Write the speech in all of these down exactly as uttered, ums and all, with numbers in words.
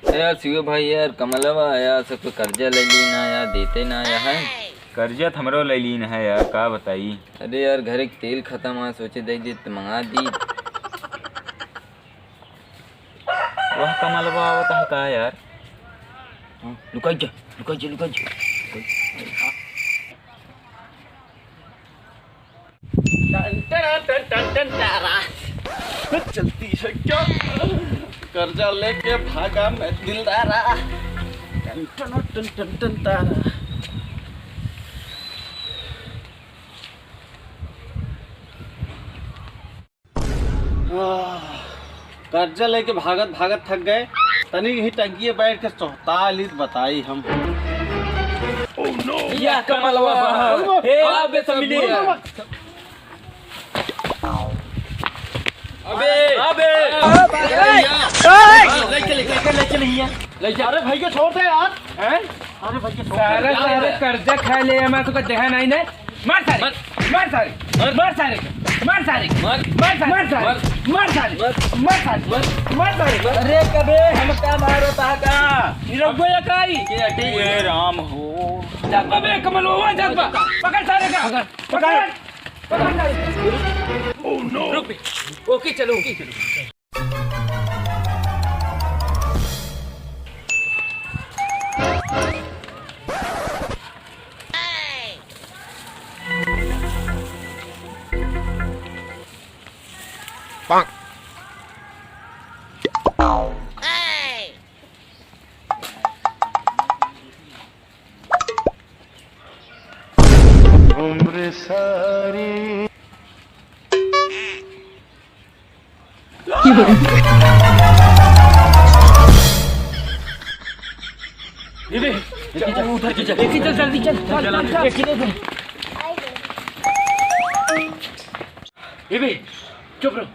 अरे यार शिवे भाई, यार कमलवा यार सबको कर्जा ले लीन है यार, देते ना आया है। कर्जा त हमरो ले लीन है यार, का बताई। अरे यार घरे के तेल खतम है, सोचे दे दे त मंगा दी। वह कमलवा आवत है का यार? हाँ, लुकाई जा, लुकाई जा, लुकाई जा। टन टन टन टन टन तारा। चलती है क्या? कर्जा लेके भागा मैं दिलदारा। टन टन टन टन टन तारा। आह, कर्जा लेके भागत भागत थक गए, तनी ही टंकिए बैठ के सोहता ली त बताई हम। या कमलवा, हे, आ बे, सब मिले। अबे, अबे, ले चले, ले चले, ले चले, ले चले। अरे भाई के छोड़ दे यार। हैं? अरे भाई के छोड़ दे। सारा, सारा कर्जा खा ले, हमारा तो कुछ देखा नहीं ना। मार सारे, मार। मार सारे, मार। मार सारे, मार सारे, मार। मार सारे, मार। मार सारे, मार। मार सारे, मार। मार सारे। अरे कबे हमका मारो ताका। निरहुआ या काई? ये अटे ये राम हो। जात बा बे, कमलवा जात बा। पकड़ सारे का। पकड़, पकड़। पकड़। पकड़ सारे। Oh no। रुक बे। ओके, चलो, ओके, चलो। उम्र सारी। ए बे, उधर के चल। देखी चल, जल्दी चल। चल, चल, चल। देखी दे। ए बे, चुप रहो।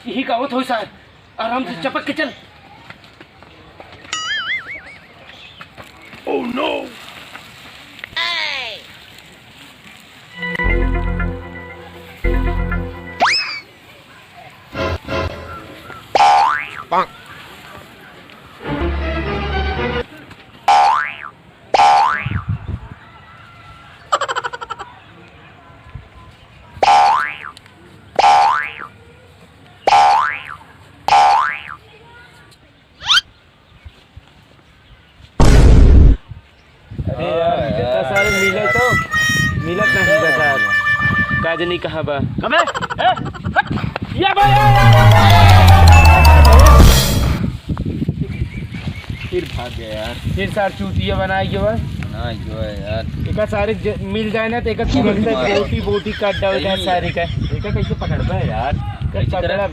यही का होत हो सार। आराम से चपक के चल। Oh no! अरे यार, हाँ जितना यार। सारे मिले तो मिलत नहीं बा सार। का जनी कहाँ बा? कबे? ए, हट! या बा, या, या, या, या, या। फिर भाग गया यार। फिर सार चूतिया बनाए के बा। बनाए के बा यार। एका सारे ज-, मिल जाए ना तो एका तुरंत मार। बोटी बोटी काट डाल दे सही। सारे का। एका कैसे पकड़बे यार? कैसे पकड़ा? तरह?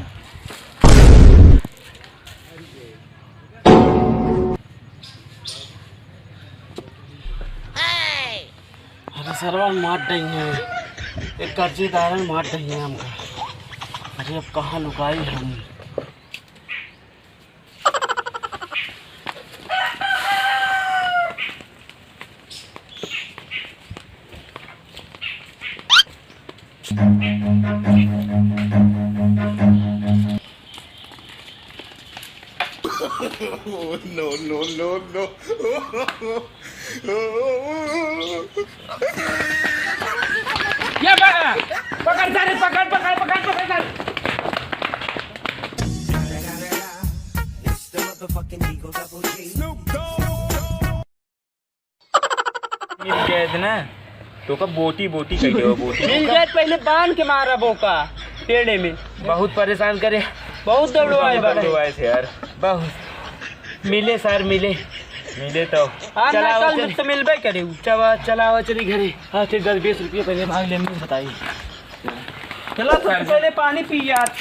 अरे सरवा मार डइहैं, एक कर्जेदार मार डइहैं हमका। अरे अब कहाँ लुकाई हम? No, no, no, no। या बा! पकड़ सारे, पकड़, पकड़, पकड़, पकड़ सारे। मिल गए थे ना, तो का बोटी बोटी कह दे, बोटी। मिल जाए पहले बांध के मारा बोका पेड़े में। बहुत परेशान करे। बहुत दौड़वाए बहुत बारे। दौड़वाए थे यार। बहुत। मिले सार, मिले। मिले तो। आज ना चलाओ कल चली। तो मिलबे करे उ। चला, चलाओ चली घरे। हाँ, फिर दस बीस रुपये पहले मांग ले, मैं बताई। चला तो पहले पानी पी यार।